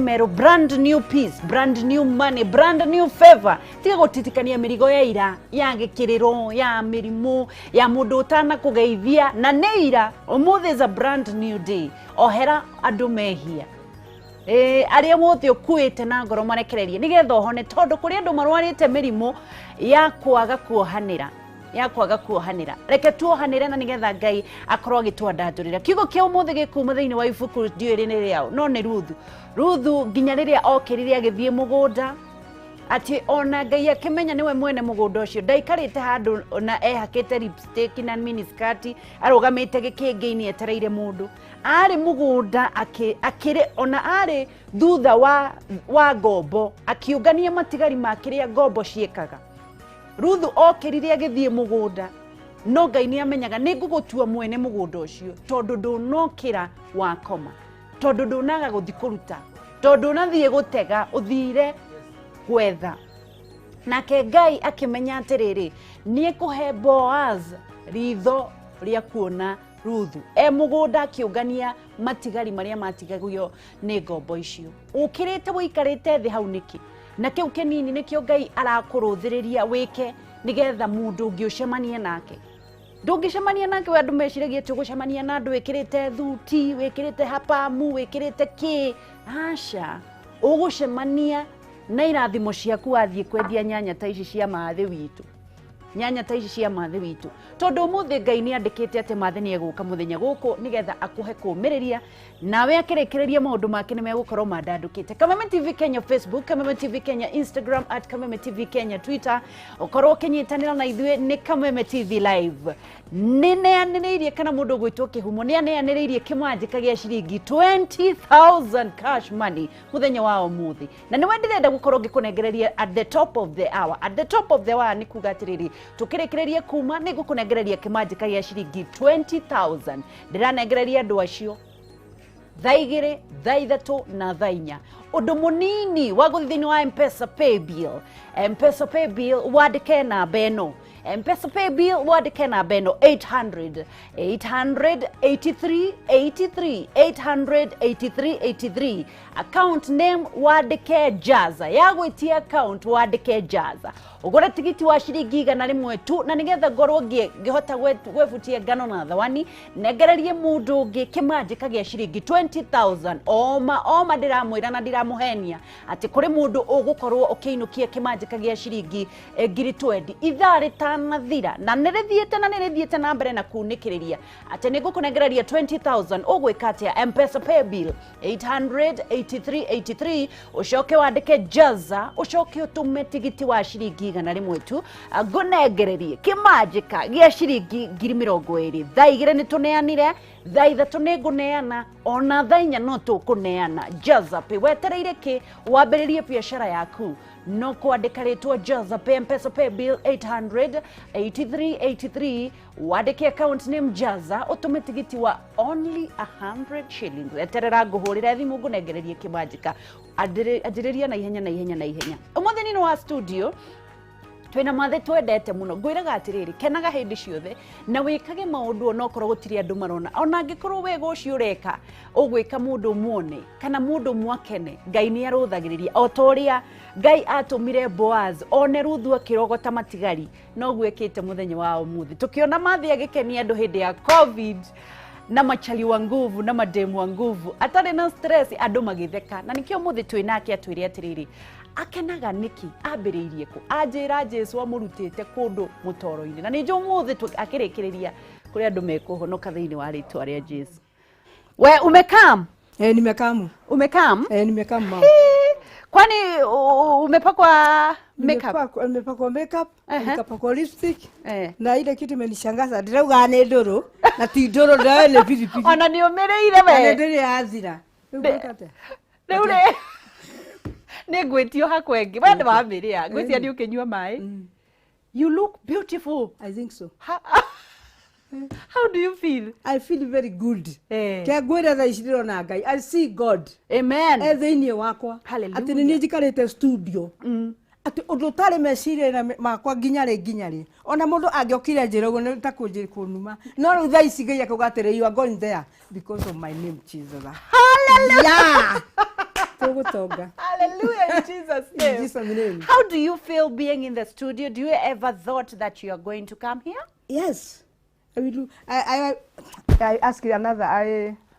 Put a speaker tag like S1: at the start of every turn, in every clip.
S1: Merũ, brand new peace, brand new money, brand new favor. Tiga gũtitikania mĩrigo ya ira, ya gĩkĩrĩro, ya mĩrimũ, ya mũndũ ũtanakũgeithia na nĩ ira. Ũmũthĩ is a brand new day. Ohera andũ mehia. Ĩĩ, arĩa mothe ũkuĩte na ngoro marekererie nĩgetha ũhone, tondũ kũrĩ andũ marwarĩte mĩrimũ ya kwaga kuohanĩra, ya kwaga kuohanĩra. Reke tuohanĩre na nĩgetha Ngai akorwo agĩtwandandũrĩra. Kiugo kĩa ũmũthĩ gĩkuma thĩinĩ wa ibuku ndiũĩ rĩ nĩ rĩao, no nĩ Ruthu. Ruthu nginya rĩrĩa okĩrire agĩthiĩ mũgũnda, atĩ ona Ngai akĩmenya nĩwe mwene mũgũnda ũcio, ndaikarĩte handũ na ehakĩte lipstick na miniskirt arũgamĩte gĩkĩngĩ-inĩ etereire mũndũ. Arĩ mũgũnda akĩrĩ ona arĩ thutha wa ngombo akĩũngania matigari ma kĩrĩa ngombo ciĩkaga. Ruthu okĩrire agĩthiĩ mũgũnda, no Ngai nĩ amenyaga nĩ ngũgũtua mwene mũgũnda ũcio, tondũ ndũnokĩra wakoma, tondũ ndũnaga gũthiĩ kũruta, tondũ ndũnathiĩ gũtega, ũthire gwetha. Nake Ngai akĩmenya atĩrĩrĩ, nĩ ekũhe Boaz ritho rĩa kuona Ruthu e mũgũnda akĩũngania matigari marĩa matigagio nĩ ngombo icio. Ũkĩrĩte ũikarĩte thĩ hau nĩkĩ? Na kĩu kĩnini nĩkĩo Ngai arakũrũthĩrĩria wĩke nĩgetha mũndũ ũngĩ ũcemanie nake. Ndũngĩcemania nake we, andũ meciragia atĩ ũgũcemania na andũ wĩkĩrĩte thuti, wĩkĩrĩte hapamu, wĩkĩrĩte kĩ. Aca, ũgũcemania na irathimo ciaku wathiĩ kwendia nyanya ta ici cia mathĩ witũ, nyanya ta ici cia mathĩ witũ, tondũ ũmũthĩ Ngai nĩ andĩkĩte atĩ mathĩ nĩ egũka mũthenya gũkũ nĩgetha akũhe kũmĩrĩria, nawe akĩrĩkĩrĩria maũndũ make nĩ megũkorwo mandandũkĩte. Kameme TV Kenya Facebook, Kameme TV Kenya Instagram, @KamemeTVKenya Twitter, ũkorwo ũkĩnyitanĩra na ithuĩ nĩ Kameme TV Live. Nĩ neanĩrĩirie kana mũndũ ũgwĩtwo Kĩhumo nĩ aneanĩrĩirie kĩmanjĩka gĩa ciringi 20,000 cash money mũthenya wa ũmũthĩ, na nĩwe ndĩrenda gũkorwo ngĩkũnengereria at the top of the hour. At the top of the hour nĩ kuga atĩrĩrĩ, tũkĩrĩkĩrĩrie kuma nĩ ngũkũnengereria kĩmanjĩka gĩa ciringi 20,000. Ndĩranengereria andũ acio thaa 2, thaa 3 na thaa 4. Ũndũ mũnini wa gũthiĩ thĩinĩ wa Mpesa Paybill, Mpesa Paybill, wandĩke namba ĩno, Mpesa Paybill, wandĩke namba ĩno 800 883 83, 883 83. Account name wandĩke Jaza, ya gwĩtia account wandĩke Jaza. Ũgũre tigiti wa ciringi 100 tu, na nĩgetha ngorwo ngĩhota gwebutia ngano na thawani, nengererie mũndũ ũngĩ kĩmanjĩka gĩa ciringi 20,000. Oma oma ndĩramwĩra na ndiramũhenia atĩ kũrĩ mũndũ ũgũkorwo ũkĩinũkia kĩmanjĩka gĩa ciringi 20,000 ithaa rĩtanathira, na nĩ rĩthiĩte na nĩ rĩthiĩte na mbere na kunĩkĩrĩria atĩ nĩ ngũkũnengereria 20,000. Ũgwĩka atĩa? Mpesa Paybill 883 83, ũcoke wandĩke Jaza, ũcoke ũtũme tigiti wa ciringi 100 tu, ngũnengererie kĩmanjĩka gĩa ciringi 20,000. Thaa 2 nĩ tũneanire, thaa 3 nĩ ngũneana, ona thaa 4 no tũkũneana. Jaza Pay, wetereire kĩ wambĩrĩrie biacara yaku? No kwandĩka rĩtwa Jaza Pay, Mpesa Pay Bill 883 83, wandĩke account name Jaza, ũtũme tigiti wa only 100 shillings. Eterera ngũhũrĩre thimũ ngũnengererie kĩmanjĩka. Anjĩrĩria na ihenya, na ihenya, na ihenya. Ũmũthĩ nĩ wa studio twĩna mathĩ twendete mũno. Ngwĩraga atĩrĩrĩ, kenaga hĩndĩ ciothe na wĩkage maũndũ onokorwo gũtirĩ andũ marona, ona angĩkorwo wega ũcio ũreka ũgwĩka mũndũ muone kana mũndũ mwakene. Ngai nĩ arũthagĩrĩria o ta ũrĩa Ngai atũmire Boaz one Ruthu akĩrogota matigari, noguo ĩkĩte mũthenya wa ũmũthĩ. Tũkĩona mathĩ agĩkenia andũ hĩndĩ ya COVID na machali wa nguvu na mademu wa nguvu, atarĩ na stress, andũ magĩtheka, na nĩkĩo ũmũthĩ twĩ nake atwĩre atĩrĩrĩ, akenaga nĩkĩ, ambĩrĩirie kũ, anjĩra Jesu amũrutĩte kũndũ mũtoro-inĩ, na nĩ njũ ũmũthĩ akĩrĩkĩrĩria kũrĩ andũ mekũhonoka thĩinĩ wa rĩtwa rĩa Jesu. We umekam?
S2: Eh, nimekamu.
S1: Umekam?
S2: Eh, nimekamu, mama.
S1: Kwani umepakwa makeup?
S2: Nimepakwa makeup, nikapakwa lipstick. Na ile kitu imenishangaza, ndĩrauga nĩ ndũrũ na ti ndũrũ, ndĩroĩ nĩ biribiri.
S1: Ona nĩ ũmĩrĩire
S2: Na
S1: we.
S2: nĩ ndĩrĩ yathira. Rĩu ngwĩka atĩa?
S1: Rĩu rĩ nĩ ngwĩtio hakwa ĩngĩ, we nĩ wamĩrĩa, ngwĩcia nĩ ũkĩnyua maĩ. You look beautiful.
S2: I think so.
S1: How do you feel?
S2: I feel very good. Ke ngwĩre thaa ici ndĩrona Ngai. I see God.
S1: Amen.
S2: E thĩinĩ wakwa.
S1: Hallelujah.
S2: Atĩ nĩ niĩ njikarĩte studio. Atĩ ũndũ ũtarĩ meciria makwa nginya rĩ, nginya rĩ. Ona mũndũ angĩokire njĩra ũguo nĩ ta kũnuma. No rĩu thaa ici Ngai akauga atĩrĩ, you are going there because of my name, Jesus.
S1: Hallelujah.
S2: Yeah. Tũgũtonga.
S1: Hallelujah in Jesus
S2: In
S1: name.
S2: Jesus name.
S1: How do you feel being in the studio? Do you ever thought that you are going to come here?
S2: Yes. I will do. I ask you another.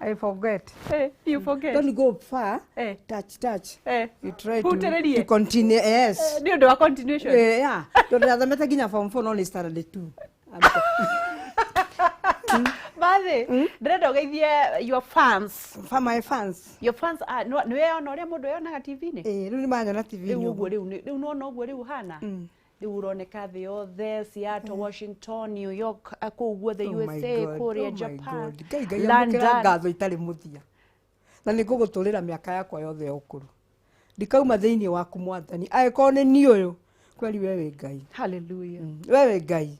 S2: I forget.
S1: Hey, you forget.
S2: Don't go far.
S1: Eh.
S2: Touch, touch.
S1: Eh.
S2: You try
S1: Hutererie.
S2: to continue. Yes.
S1: Nĩ ũndũ wa continuation.
S2: Eh, yeah. Tondũ ndathomete nginya form 4 no nĩ standard 2.
S1: Mathi, ndĩrenda ũgeithie your fans.
S2: For my fans.
S1: Your fans are nĩ weyona ũrĩa mũndũ eyonaga TV-inĩ?
S2: Eh, rĩu nĩ manyona TV.
S1: Rĩu ũguo rĩu rĩu nĩwona ũguo rĩu hana? Rĩu ũroneka thĩ yothe, Seattle, Washington, New York, kũu guothe USA, kũrĩa Japan,
S2: Ngai Ngai amũkĩra
S1: London.
S2: ngatho itarĩ mũthia. Na nĩ ngũgũtũrĩra mĩaka yakwa yothe ya ũkũrũ. Ndikauma thĩinĩ waku Mwathani. Angĩkorwo nĩ niĩ ũyũ, kweri we wĩ Ngai.
S1: Hallelujah.
S2: We wĩ Ngai.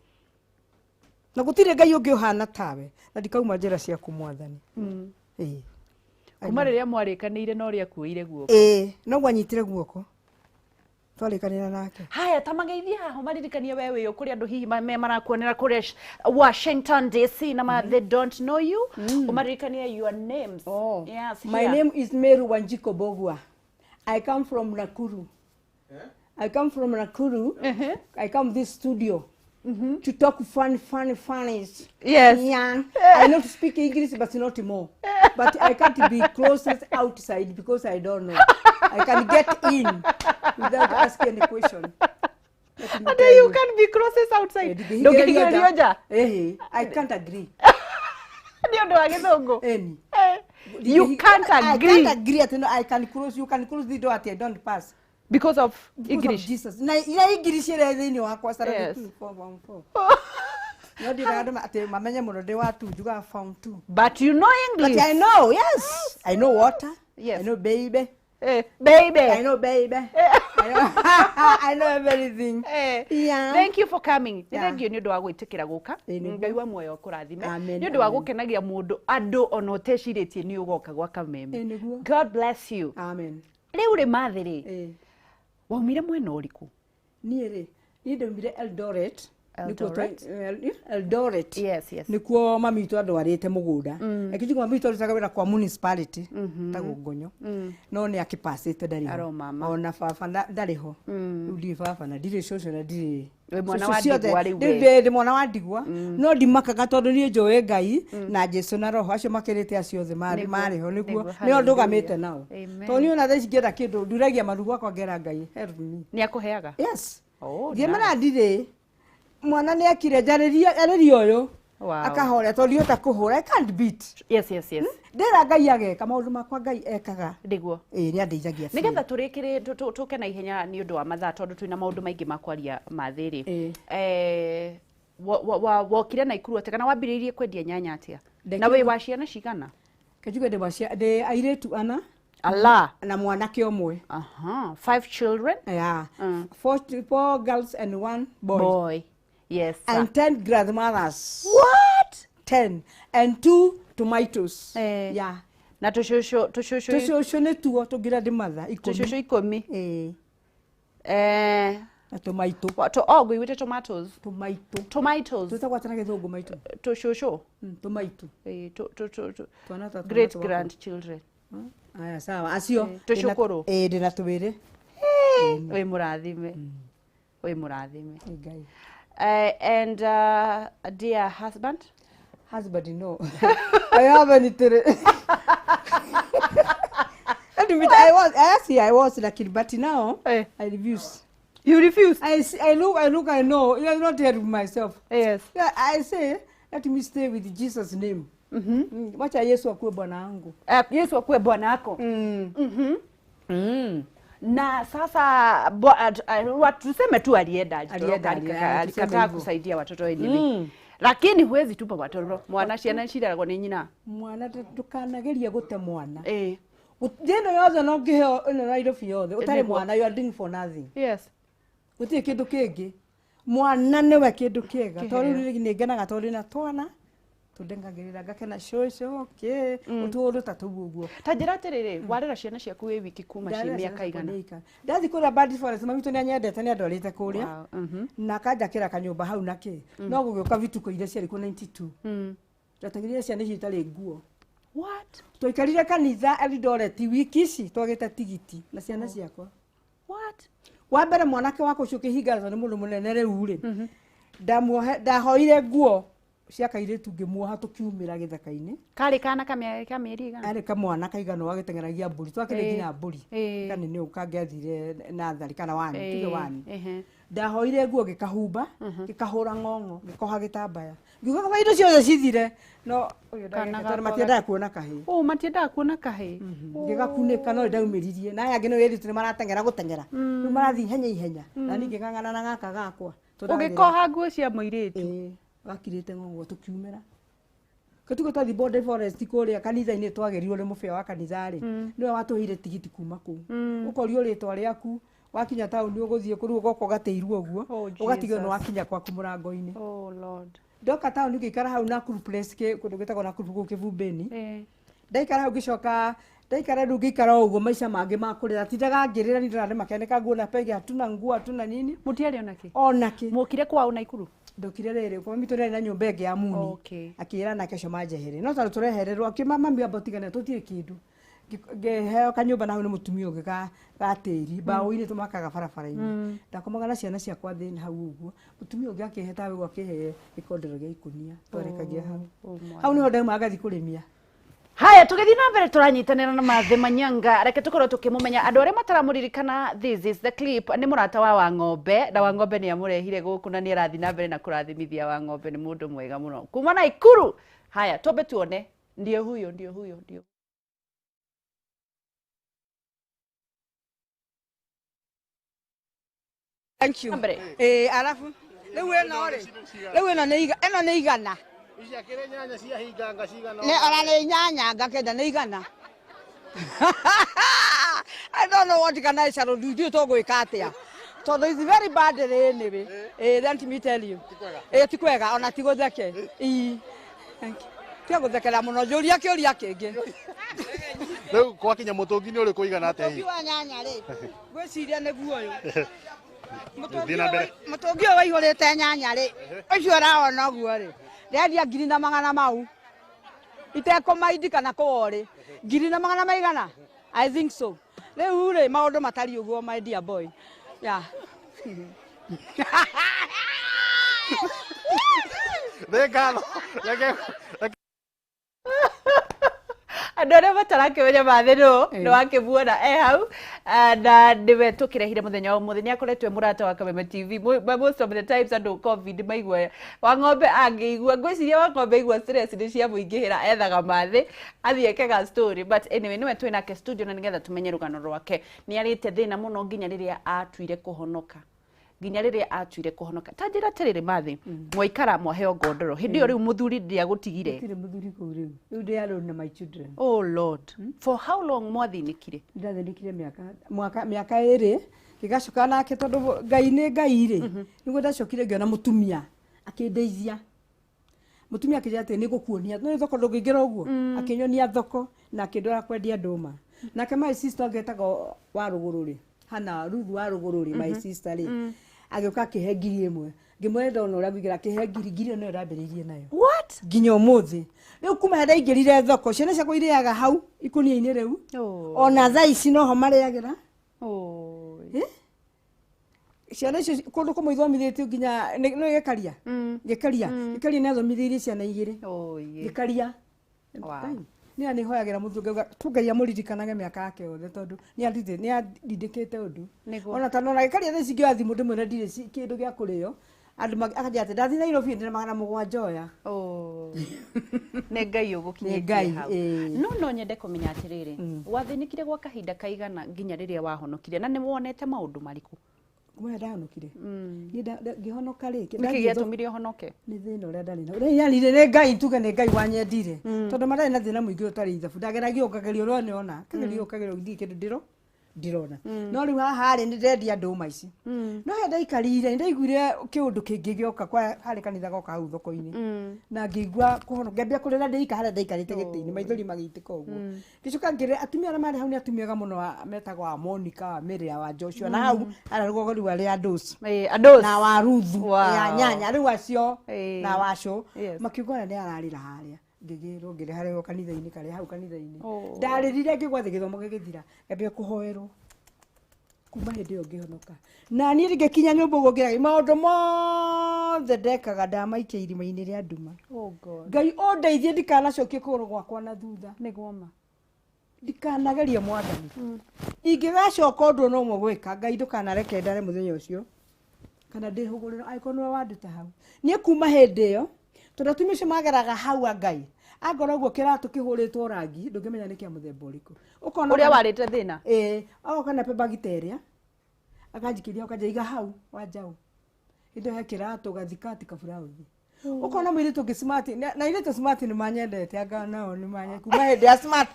S2: Na gũtirĩ Ngai ũngĩ ũhana tawe. Na ndikauma njĩra ciaku Mwathani. Ĩĩ.
S1: Kuma rĩrĩa mwarĩkanĩire na ũrĩa akuoire guoko.
S2: Ĩĩ, noguo anyitire guoko. Twarĩkanĩra nake.
S1: Haya, ta mageithie haha maririkanie we wĩũ kũrĩ andũ hihi me marakuonera kũrĩa Washington DC na they don't know you. Ũmaririkanie your names.
S2: Oh.
S1: Yes,
S2: My
S1: here.
S2: name is Mary Wanjiko Bogwa. I come from Nakuru. I come from Nakuru. I come this studio to talk fun, fun, funnies.
S1: Yes.
S2: Yeah. I know to speak English, but not more. But I can't be closest outside because I don't know. I can get in without asking any question. Let me
S1: And
S2: tell
S1: you
S2: you.
S1: can be crosses outside.
S2: Eh,
S1: Ndũngĩhingĩrĩrio nja.
S2: Eh, I can't agree.
S1: Nĩ ũndũ wa gĩthũngũ.
S2: Any.
S1: Eh, You can't agree.
S2: I can't agree. At, no, I can cross. You can cross the door at I don't pass.
S1: Because of
S2: Because
S1: English.
S2: of Jesus. Na ila English ĩrĩa thĩinĩ wakwa
S1: Yes.
S2: 4 form 4. No ndiraga andũ atĩ mamenye mũno ndĩ wa 2 njugaga form 2.
S1: But you know English.
S2: But I know, yes. I know water.
S1: Yes.
S2: I know baby.
S1: Eh, baby.
S2: I know baby. I know everything.
S1: Eh,
S2: Yeah.
S1: Thank you for coming. Nĩ
S2: Yeah.
S1: thank you nĩ ũndũ wa gwĩtĩkĩra gũka.
S2: Ĩĩ, nĩguo.
S1: Ngai wa muoyo akũrathime.
S2: Amen,
S1: Nĩ ũndũ wa
S2: amen.
S1: gũkenagia mũndũ andũ ona ũtecirĩtie nĩ ũgoka gwa Kameme.
S2: Ĩĩ, nĩguo.
S1: God bless you.
S2: Amen.
S1: Rĩu rĩ Mathi rĩ,
S2: Eh.
S1: waumire mwena ũrĩkũ?
S2: Niĩ rĩ, niĩ ndaumire Eldoret. Nĩkuo
S1: Eldoret?
S2: Eldoret.
S1: Yes, yes.
S2: Nĩkuo mami witũ andwarĩte mũgũnda. Akĩnjuga mami witũ arutaga wĩra kwa municipality tagwo Ngonyo. No nĩ akĩpacĩte ndarĩ ho.
S1: Aro mama.
S2: Ona baba ndarĩ ho. Rĩu ndirĩ baba na ndirĩ cũcũ na ndirĩ
S1: Wĩ mwana
S2: cũcũ
S1: wa
S2: ciothe.
S1: ndigwa rĩu
S2: Rĩu
S1: we.
S2: ndĩ mwana wa ndigwa. No ndimakaga tondũ niĩ njũĩ Ngai na Jesũ na Roho acio makĩrĩte acio othe
S1: Nĩguo,
S2: marĩ ho nĩguo
S1: nĩguo,
S2: nĩo ndũgamĩte
S1: hallelujah.
S2: nao.
S1: Amen.
S2: Tondũ niĩ ona thaa ici ngĩenda kĩndũ nduragia maru gwakwa ngera Ngai help me.
S1: Nĩ akũheaga?
S2: Yes.
S1: Oh,
S2: Ngĩmera ndirĩ mwana nĩ akire njarĩria arĩria ũyũ
S1: Wow.
S2: akahoria tondũ ndihota kũhũra I can't beat.
S1: Yes, yes, yes.
S2: Ndĩra Ngai ageka maũndũ makwa Ngai ekaga.
S1: Nĩguo.
S2: Ĩĩ nĩ andeithagia biũ.
S1: Nĩgetha tũrĩkĩrĩ tũke na ihenya nĩ ũndũ wa mathaa tondũ twĩna maũndũ maingĩ ma kwaria mathĩ rĩ.
S2: Ĩĩ.
S1: Eh, wokire Naikuru atĩa kana wambĩrĩirie kwendia nyanya atĩa? Na
S2: Ndekire-
S1: wĩ wa ciana cigana?
S2: Kenjuge ndĩ wa ndĩ airĩtu ana
S1: Allah.
S2: na mwanake ũmwe.
S1: Aha, five children.
S2: Yeah. Four girls and one boy.
S1: Boy. Yes. Sir.
S2: And 10 grandmothers.
S1: What?
S2: 10 and 2 tomatoes.
S1: Eh.
S2: Yeah.
S1: Na tũcũcũ tũcũcũ
S2: Tũcũcũ nĩ tuo tũngira ndĩ 10.
S1: tũcũcũ 10.
S2: Ĩĩ.
S1: Eh,
S2: Na tũmaitũ.
S1: oh, ngũiguĩte tomatoes.
S2: Tũmaitũ.
S1: Tomatoes.
S2: Twĩtagwo atĩa na gĩthũngũ maitũ?
S1: Tũcũcũ.
S2: Tũmaitũ.
S1: Eh,
S2: Twana ta twana
S1: great
S2: twakwa.
S1: grandchildren.
S2: Aya sawa acio.
S1: Eh, tũcũkũrũ.
S2: Ĩĩ ndĩna twĩrĩ.
S1: Wĩ mũrathime. Wĩ mũrathime.
S2: Ĩ Ngai.
S1: And dear husband?
S2: Husband no. I haven't it. Admit I was I see I was like but now
S1: Eh.
S2: I refuse.
S1: You refuse?
S2: I see, I look I know you are not help myself.
S1: Yes.
S2: Yeah, I say let me stay with Jesus name. Wacha Yesu akuwe bwana wangu.
S1: Yesu akuwe bwana wako. Na sasa tuseme tu alienda alitoroka,
S2: Alienda,
S1: alikataa
S2: tuseme hivyo.
S1: kusaidia watoto wenyewe. Lakini huwezi tupa watoto mwana ciana cireragwo nĩ nyina.
S2: Mwana ndukanagerie gute mwana.
S1: Eh.
S2: Thĩ ĩno yothe no ngĩheo ĩno Nairobi yothe ũtarĩ
S1: Nĩguo.
S2: mwana you are doing for nothing.
S1: Yes.
S2: Gũtirĩ kĩndũ kĩngĩ. Mwana nĩwe kĩndũ kĩega.
S1: Kĩheo.
S2: Tondũ rĩu nĩ ngenaga tondũ ndĩna twana tũndengagĩrĩra ngakena cũcũ kĩ ũtũũndũ ta tũu ũguo.
S1: Ta njĩra atĩrĩrĩ, warera ciana ciaku wĩ wiki kuma ciĩ
S2: Ndarera
S1: mĩaka
S2: ciana ciakwa
S1: igana?
S2: ndĩ ika. Ndathiĩ kũrĩa Bad Forest mami witũ nĩanyendete nĩandwarĩte kũrĩa.
S1: Wow.
S2: Na akanjakĩra kanyũmba hau na kĩ. No gũgĩũka vituko iria ciarĩ kuo 92. Ndatagĩrĩire ciana icio itarĩ nguo.
S1: What?
S2: Twaikarire kanitha Eldoret wiki ici twagĩte tigiti na ciana ciakwa.
S1: What?
S2: Wa mbere mwanake wakwa ũcio ũkĩhinga nĩ mũndũ mũnene rĩu rĩ, ndahoire nguo cia kairĩtu ngĩmuoha tũkiumĩra gĩthaka-inĩ.
S1: Karĩ kana ka mĩeri igana?
S2: Arĩ kamwana kaigana wagĩteng'eragia mbũri, twakĩrĩ nginya mbũri. Kanene ũũ kangĩathire natharĩ kana wani, tuge wani. Ndahoire nguo ngĩkahumba, ngĩkahũra ng'ong'o, ngĩkoha gĩtambaya. Ngiuga kaba indo ciothe cithire, no ũyũ ndagĩte tondũ matiendaga kuona kahĩĩ.
S1: Oh, matiendaga kuona kahĩĩ.
S2: Ngĩgakunĩka no ndaumĩririe. Na aya angĩ nĩ erĩtu nĩ marateng'era gũteng'era. Rĩu marathiĩ ihenya ihenya. Na niĩ ngĩng'ang'ana na gaka gakwa.
S1: Ũgĩkoha nguo cia mũirĩtu.
S2: Gakirĩte ng'ong'o tũkiumĩra. Gĩtugo twathi Border Forest kũrĩa kanitha-inĩ twagĩrirwo nĩ mũbĩa wa kanitha rĩ, nĩwe watũheire tigiti kuma kũu. Ũkorio rĩtwa rĩaku, wakinya taũni ũgũthiĩ kũu ũgoka ũgatĩirwo ũguo, ũgatigwo nĩ wakinya kwaku mũrango-inĩ.
S1: Oh Lord.
S2: Ndoka taũni ngĩikara hau Nakuru Place, kũndũ gwĩtagwo Nakuru kũu Kĩbumbĩni. Ndaikara hau ngĩcoka, ndaikara rĩu ngĩikara o ũguo maica mangĩ ma kũrĩra, tindaga ngĩrĩra nĩ ndĩrarĩ makeneka nguona pege hatuna nguo hatuna nini.
S1: Mũtiarĩ ona kĩ?
S2: Ona kĩ.
S1: Mũkire kwao Nakuru?
S2: Ndokire rĩrĩ, kwa mami tũrarĩ na nyũmba ĩngĩ ya muni. Akĩra nake ũcio manjehere. No tondũ tũrehererwo, akiuma mami amba ũtigane tũtirĩ kĩndũ. Ngĩheo kanyũmba na hau nĩ mũtumia ũngĩ ga tĩri, mbaũ-inĩ tũmakaga barabara-inĩ. Ndakomaga na ciana ciakwa thĩ hau ũguo. Mũtumia ũngĩ akĩhe tawe ũguo akĩhe gĩkondero gĩa ikũnia, twarekagia hau. Hau nĩho ndauma ngathiĩ kũrĩmia.
S1: Haya, tũgĩthiĩ na mbere tũranyitanĩra na Mathe Manyanga, reke tũkorwo tũkĩmũmenya. Andũ arĩa mataramũririkana, this is the clip, nĩ mũrata wa Wang'ombe, na Wang'ombe nĩ amũrehire gũkũ na nĩ arathiĩ na mbere na kũrathimithia Wang'ombe, nĩ mũndũ mwega mũno kuma Nakuru. Haya, twambe tuone, ndio huyo, ndio huyo, ndio.
S2: Thank you. Alafu rĩu ĩno rĩ, rĩu ĩno nĩ ĩno nĩ igana.
S3: Ici akĩrĩ nyanya cia hinganga cigana?
S2: Nĩ ora nĩ nyanya ngakenda nĩ igana. I don't know what can I say, ndiũĩ tũgwĩka atĩa. Tondũ it's very bad anyway. Let me tell you. Ti kwega ona ti gũtheke. Thank you. Tiga gũthekera mũno, njũria kĩũria kĩngĩ.
S3: Rĩu gwakinya mũtũngi nĩ ũrĩkũ ũigana atĩa hihi?
S2: Mũtũngi wa nyanya rĩ, ngwĩciria nĩguo ũyũ. Mũtũngi ũyũ waihũrĩte nyanya rĩ, ũcio ũraona ũguo rĩ, ndendia ngiri na magana mau itekũmaindi kana kũworĩ, ngiri na magana maigana? I think so. Rĩu rĩ, maũndũ matariĩ ũguo my dear boy. Yeah.
S3: Nĩ ngatho. Reke
S1: Andũ arĩa matarakĩmenya Mathe nũ, nĩ wakĩmuona e hau, na nĩwe tũkĩrehire mũthenya wa ũmũthĩ. Nĩ akoretwo e mũrata wa Kameme TV. Most of the times andũ COVID maigua Wang'ombe angĩigua, ngwĩciria Wang'ombe aigua stress nĩ ciamũingĩhĩra, ethaga Mathe athiĩ eke ga story. But anyway, nĩwe twĩ nake studio na nĩgetha tũmenye rũgano rwake. Nĩ arĩte thĩna mũno nginya rĩrĩa atuire kũhonoka. Nginya rĩrĩa atuire kũhonoka. Ta njĩra atĩrĩrĩ Mathe, mwaikara mwaheo ngondoro. Hĩndĩ ĩyo rĩu mũthuri ndĩagũtigire.
S2: Gũtirĩ mũthuri kũu rĩu. Rĩu ndĩ alone na my children.
S1: Oh Lord. For how long mwathĩnĩkire?
S2: Ndathĩnĩkire mĩaka ĩrĩ, ngĩgacoka nake tondũ Ngai nĩ Ngai rĩ. Nĩguo ndacokire ngĩona mũtumia akĩndeithia. Mũtumia akĩnjĩra atĩ nĩ ngũkuonia, no thoko ndũngĩingĩra ũguo. Akĩnyonia thoko na akĩndwara kwendia ndũma. Nake my sister ũngĩ etagwo wa rũgũrũ rĩ, Hana Ruth wa rũgũrũ rĩ, my sister rĩ, agĩũka akĩhe ngiri ĩmwe. Ngĩmwĩra ndona ũrĩa ngũingĩra, akĩhe ngiri, ngiri ĩyo nĩyo ndambĩrĩirie nayo.
S1: What?
S2: Nginya ũmũthĩ. Rĩu kuma hĩndĩ ndaingĩrire thoko, ciana ciakwa irĩaga hau ikũnia-inĩ rĩu. Ona thaa ici noho marĩagĩra. Ciana icio kũndũ kũmwe ithomithĩtio nginya nĩ Gĩkaria. Gĩkaria. Gĩkaria nĩ athomithĩirie ciana igĩrĩ. Gĩkaria. Nĩ nĩhoyagĩra mũthuri ngauga tu Ngai amũririkanage mĩaka yake yothe tondũ nĩ andindĩkĩte ũndũ. Ona tondũ ona Gĩkaria thaa ici ngĩoya thimũ ndĩmwĩre ndirĩ kĩndũ gĩa kũrĩo, andũ akanjĩra atĩ ndathiĩ Nairobi ndĩ na 700 oya.
S1: Nĩ Ngai ũgũkinyĩtie hau. No no nyende kũmenya atĩrĩrĩ, wathĩnĩkire gwa kahinda kaigana nginya rĩrĩa wahonokire na nĩ wonete maũndũ marĩkũ?
S2: Kuma ndahonokire? Niĩ ngĩhonoka rĩ,
S1: Nĩkĩ gĩatũmire ũhonoke?
S2: Nĩ thĩna ũrĩa ndarĩ naguo. Rĩu yani nĩ Ngai, tuge nĩ Ngai wanyendire. Tondũ ma ndarĩ na thĩna mũingĩ ũtarĩ ithabu. Ndageragia ũkageria ũrĩa nĩona. Kageria ũkageria ndirĩ kĩndũ ndĩrona. No rĩu haha rĩ, nĩ ndendia ndũma ici. No he ndaikarire, nĩ ndaiguire kĩũndũ kĩngĩ gĩoka kwa harĩ kanitha goka hau thoko-inĩ. Na ngĩigua kũhonoka, ngĩambia kũrĩra ndĩika harĩa ndaikarĩte gĩtĩ-inĩ, maithori magĩitĩka ũguo. Ngĩcoka ngĩrĩra, atumia arĩa marĩ hau nĩ atumia ega mũno, metagwo wa Monica, wa Mary, wa Joshua, na hau harĩa rũgongo rĩu arĩa Ados.
S1: Ados.
S2: Na wa Ruthu, ya nyanya, rĩu acio, na wa Cũ. Makiuga ũrĩa nĩ ararĩra harĩa. Ngĩgĩrwo ngĩreharĩrwo kanitha-inĩ karĩa hau kanitha-inĩ.
S1: Oh.
S2: Ndarĩrire ngĩgwa thĩ gĩthomo gĩgĩthira, ngĩambia kũhoerwo. Kuma hĩndĩ ĩyo ngĩhonoka. Na niĩ ngĩkinya nyũmba ũguo ngĩragia maũndũ mothe ndekaga ndamaikia irima-inĩ rĩa nduma.
S1: Oh God.
S2: Ngai ũndeithie ndikanacokie kũgũrũ gwakwa na thutha.
S1: Nĩguo ma.
S2: Ndikanagerie mwathani. Ingĩgacoka ũndũ ona ũmwe gwĩka, Ngai ndũkanareke ndare mũthenya ũcio. Kana ndĩhũgũrĩre angĩkorwo nĩwe wanduta hau. Niĩ kuma hĩndĩ ĩyo, tondũ atumia acio mageraga hau a Ngai, angorwo ũguo kĩratũ kĩhũrĩtwo rangi, ndũngĩmenya nĩ kĩa mũthemba ũrĩkũ. Ũkona
S1: Ũrĩa warĩte thĩna.
S2: Ĩĩ, agoka na bagi ta ĩrĩa, akanjikĩria akanjia iga hau wa njaũ. Hĩndĩ ĩyo he kĩratũ gathikati kaburauthi. Ũkona mũirĩtu ũngĩ smart, na airĩtu smart nĩ manyendete anga nao nĩ manyendete kuma hĩndĩ ya smart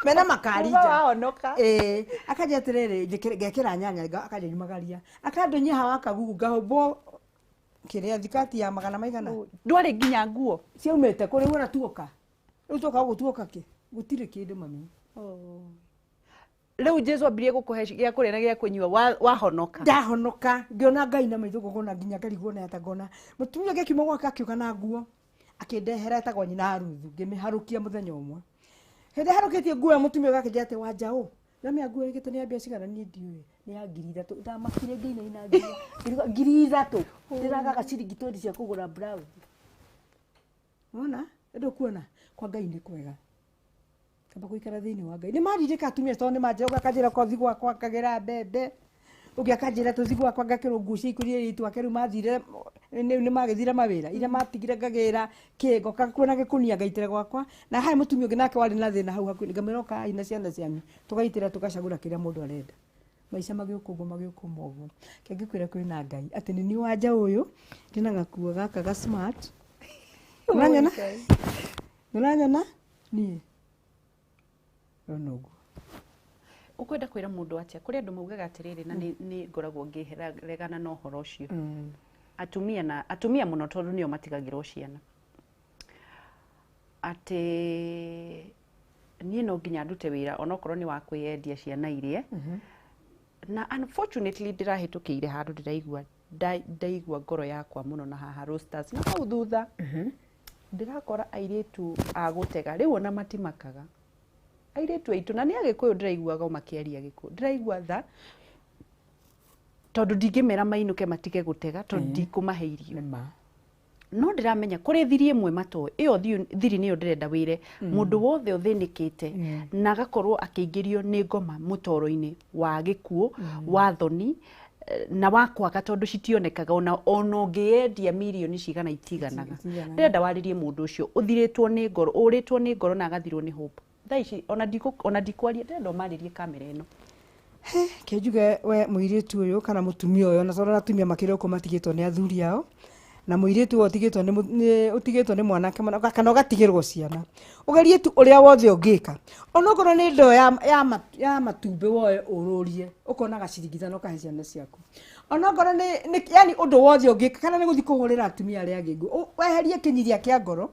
S2: mena makari
S1: Kuma
S2: nja.
S1: wahonoka.
S2: Ĩĩ, akanjia atĩrĩrĩ, ngekĩra nyanya, akanjia nyumagaria. Akandonyia hawa kagugu ngahũmbwo kĩrĩa thikati ya magana maigana.
S1: Ndwarĩ nginya nguo.
S2: Ciaumĩte kũ rĩu ona tuoka. Rĩu tuoka gũkũ tuoka kĩ? Gũtirĩ kĩndũ mami.
S1: Rĩu Jesu ambirie gũkũhe gĩa kũrĩa na gĩa kũnyua wahonoka.
S2: Ndahonoka ngĩona Ngai na maitho ngona nginya ngarigwo na ata ngona mũtumia ũngĩ akiuma gwake akiũka na nguo akĩndehera etagwo nyina Ruthu ngĩmĩharũkia mũthenya ũmwe. Hĩndĩ harũkĩtie nguo ĩyo mũtumia ũyũ akĩnjĩra atĩ wa njaũ namĩa nguo ĩgĩte nĩ ya mbia cigana niĩ ndiũĩ nĩ ya 3,000 ndamakire ngĩinaina ngirigwo 3,000 ndĩragaga ciringi twendi cia kũgũra blouse. Wona ndũkuona kwa Ngai nĩ kwega kamba gũikara thĩinĩ wa Ngai. Nĩ marirĩka atumia tondũ nĩ manjĩra ũngĩ akanjĩra kothi gwakwa ngagĩra mbembe, ũngĩ akanjĩra tũthi gwakwa ngakĩrwo nguo cia ikũria airĩtu ake rĩu mathire nĩ magĩthire mawĩra iria matigire ngagĩra kĩ ngoka kuona gĩkunia ngaitĩra gwakwa. Na harĩ mũtumia ũngĩ nake warĩ na thĩna hau hakuhĩ ngamwĩra ũkai na ciana cianyu tũgaitĩra tũgacagũra kĩrĩa mũndũ arenda. Maica magĩũka ũguo magĩũka ũguo. Reke ngĩkwĩre kwĩna Ngai atĩ nĩ niĩ wa njaũ ũyũ ndĩna gakuo gaka ga smart. Ũranyona? Ũranyona? Niĩ. Ũrona ũguo.
S1: Ũkwenda kwĩra mũndũ atĩa? Kũrĩ andũ maugaga atĩrĩrĩ na nĩ ngoragwo ngĩregana na ũhoro ũcio. Atumia na atumia mũno tondũ nĩo matigagĩrwo ciana. Atĩ niĩ no nginya ndute wĩra onokorwo nĩ wa kwĩyendia ciana irie. Na unfortunately ndĩrahĩtũkĩire handũ ndĩraigua ndaigua ngoro yakwa mũno na haha Roasters na hau thutha ndĩrakora airĩtu a gũtega rĩu ona matimakaga. Airĩtu aitũ na nĩ Agĩkũyũ ndĩraiguaga o makĩaria Gĩkũyũ ndĩraigua tha tondũ ndingĩmera mainũke matige gũtega tondũ ndikũmahe irio. No ndĩramenya kũrĩ thiri ĩmwe matoĩ ĩyo thiri nĩyo ndĩrenda wĩre mũndũ wothe ũthĩnĩkĩte na agakorwo akĩingĩrio nĩ ngoma mũtoro-inĩ wa gĩkuũ wa thoni na wa kwaga tondũ citionekaga ona ũngĩendia mirioni cigana itiganaga. Ndĩrenda warĩrie mũndũ ũcio ũthirĩtwo nĩ ngoro ũrĩtwo nĩ ngoro na agathirwo nĩ hope. Thaa ici ona ndikwaria ndĩrenda ũmarĩrie kamera ĩno.
S2: Ke njuge we mũirĩtu ũyũ kana mũtumia ũyũ na tondũ atumia makĩrĩ ũkũ matigĩtwo nĩ athuri ao na mũirĩtu ũyũ ũtigĩtwo nĩ ũtigĩtwo nĩ mwanake mũno kana ũgatigĩrwo ciana ũgerie tu ũrĩa wothe ũngĩka onokorwo nĩ ndoo ya matumbĩ woe ũrũrie ũkona gaciringi ithano ũkahe ciana ciaku onokorwo nĩ yani ũndũ wothe ũngĩka kana nĩ gũthiĩ kũhũrĩra atumia arĩa angĩ nguo weherie kĩnyiria kĩa ngoro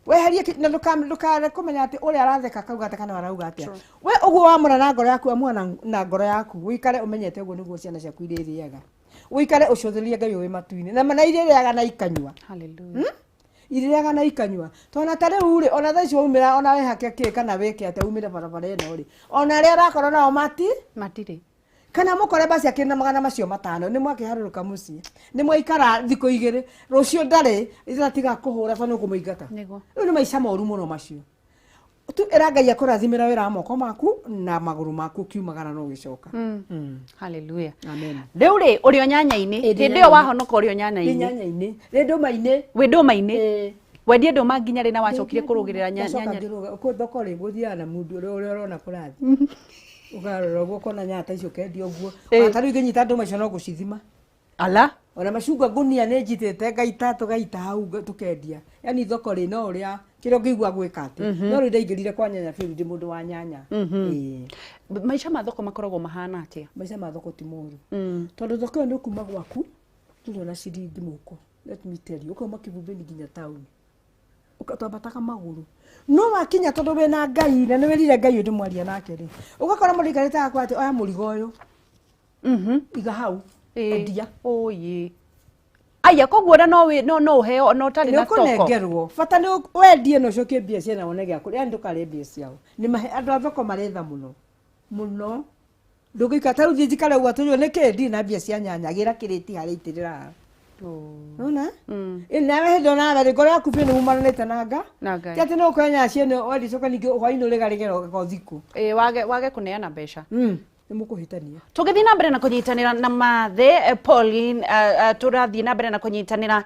S2: weherie na ndũkare kũmenya atĩ ũrĩa aratheka akauga atĩa kana arauga atĩa we ũguo wamũra na ngoro yaku amua na ngoro yaku ũikare ũmenyete ũguo nĩguo ciana ciaku irĩrĩaga ũikare ũcũthĩrĩrie Ngai wĩ matu-inĩ na irĩrĩaga na ikanyua.
S1: Hallelujah.
S2: Irĩrĩaga na ikanyua tondũ ta rĩu rĩ ona thaa ici waumĩra ona wĩhake kĩ kana wĩke atĩa umĩre barabara ĩno rĩ ona arĩa arakorwo nao
S1: matirĩ
S2: kana mũkore basi akĩrĩ na magana macio matano nĩ mwakĩharũrũka mũciĩ nĩ mwaikara thikũ igĩrĩ rũciũ ndarĩ ithatiga kũhũra tondũ nĩ ũkũmũingata. Rĩu nĩ maica moru mũno macio. Tu ĩra Ngai akũrathimĩra wĩra wa moko maku na magũrũ maku ũkiumagara na ũgĩcoka.
S1: Hallelujah.
S2: Amen.
S1: Rĩu rĩ ũrĩ o nyanya-inĩ hĩndĩ ĩyo wahonoka ũrĩ o nyanya-inĩ.
S2: Nyanya-inĩ. Rĩ ndũma-inĩ.
S1: Wĩ ndũma-inĩ. Wendie ndũma nginya rĩ na wacokire kũrũgĩrĩra nyanya.
S2: Kũ thoko rĩ gũthiaga na mũndũ ũrĩa ũrona kũrathiĩ. Ũkarora ũguo ũkona nyanya ta icio ũkendia ũguo. Ona ta rĩu ingĩnyita ndũma icio no gũcithima.
S1: Ala.
S2: Ona macungwa ngũnia nĩ njitĩte ngaita tũgaita hau tũkendia. Yani thoko rĩ no ũrĩa kĩrĩa ũngĩigua gwĩka atĩ. No rĩu ndaingĩrire kwa nyanya biũ ndĩ mũndũ wa nyanya.
S1: Maica ma thoko makoragwo mahana atĩa?
S2: Maica ma thoko ti moru. Tondũ thoko ĩyo nĩ ũkuma gwaku ndũrĩ ona ciringi mũhuko. Let me tell you, ũkauma Kĩbumbĩni nginya taũni. Ũgatwambataga magũrũ. No wakinya tondũ wĩna Ngai na nĩ wĩrire Ngai ũndũ mwaria nake rĩ. Ũgakora mũndũ aikarĩte hakuhĩ atĩ oya mũrigo ũyũ. Iga hau. Endia.
S1: Oye. Aya, koguo ona no no ũheo ona ũtarĩ
S2: Nĩ
S1: na stoko.
S2: Ũkũnengerwo, bata nĩ wendie na ũcokie mbia ciana wone gĩa kũrĩa, yani ndũkarĩe mbia ciao. Nĩ mahe andũ a thoko maretha mũno mũno, ndũngĩikara ta rĩu thiĩ njikare ũguo atĩ nĩ kĩ ndirĩ na mbia cia nyanya, gĩra kĩrĩti harĩa itĩrĩra haha. Nona nawe hĩndĩ onawe rĩ, ngoro yaku biũ nĩ umananĩte na nga
S1: Na Ngai.
S2: Ti atĩ no ũkoya nyanya ciene wendia coka ningĩ hwainĩ ũrĩgarĩge thikũ.
S1: Ĩ, wage kũneana mbeca.
S2: Nĩ mũkũhĩtania.
S1: Tũgĩthiĩ na mbere na kũnyitanĩra na Mathe Pauline, tũrathiĩ na mbere na kũnyitanĩra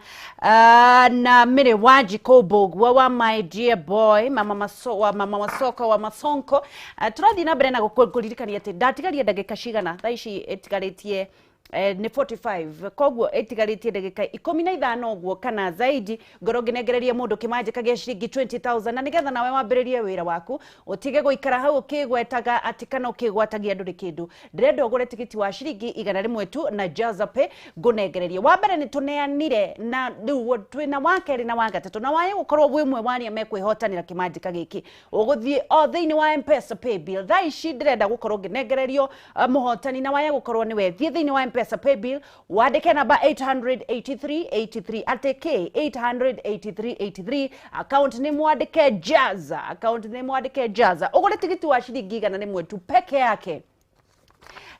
S1: na Mary Wanjikũ Mbũgua wa My Dear Boy, mama maso, wa mama wasoko wa Masonko. Tũrathiĩ na mbere na kũririkania atĩ ndatigaria ndagĩka cigana thaa ici ĩtigarĩtie nĩ 45, koguo ĩtigarĩtie ndagĩka 15 ũguo kana zaidi, ngorwo ngĩnengereria mũndũ kĩmanjĩka gĩa ciringi 20,000 na nĩgetha nawe wambĩrĩrie wĩra waku, ũtige gũikara hau ũkĩgwetaga atĩ kana ũkĩgwatagia ndũrĩ kĩndũ. Ndĩrenda ũgũre tigiti wa ciringi 100 tu na Jaza Pay ngũnengererie. Wa mbere nĩ tũneanire na rĩu twĩna wa kerĩ na wa gatatũ, na waye gũkorwo wĩ ũmwe wa arĩa mekwĩhotanĩra kĩmanjĩka gĩkĩ, ũgũthiĩ o thĩinĩ wa M-Pesa Paybill. Thaa ici ndĩrenda gũkorwo ngĩnengererio mũhotani, na waye gũkorwo nĩwe, thiĩ thĩinĩ wa M-Pesa Paybill wandĩke namba 88383, atĩ k 88383, account nĩ mwandĩke Jaza, account nĩ mwandĩke Jaza, ũgũre tigiti wa ciringi 100 tu peke yake.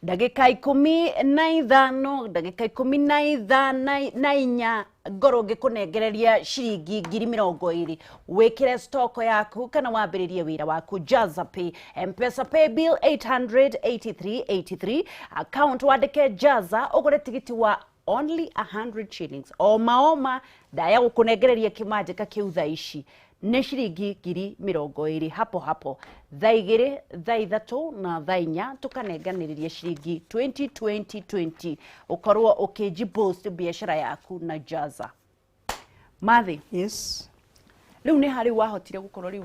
S1: Ndagĩka 15, ndagĩka 14 ngorwo ngĩkũnengereria ciringi 20,000 wĩkĩre stoko yaku kana wambĩrĩrie wĩra waku. Jaza Pay, M-Pesa Paybill 88383, account wandĩke Jaza, ũgũre tigiti wa only 100 shillings. Oma oma ndaya gũkũnengereria kĩmanjĩka kĩu thaa ici nĩ ciringi 20,000 hapo hapo. Thaa 2, thaa 3 na thaa 4 tũkanenganĩrĩria ciringi 20 20 20, ũkorwo ũkĩnji boost biacara yaku na Jaza. Mathi,
S2: Yes.
S1: rĩu nĩ harĩ wahotire gũkorwo rĩu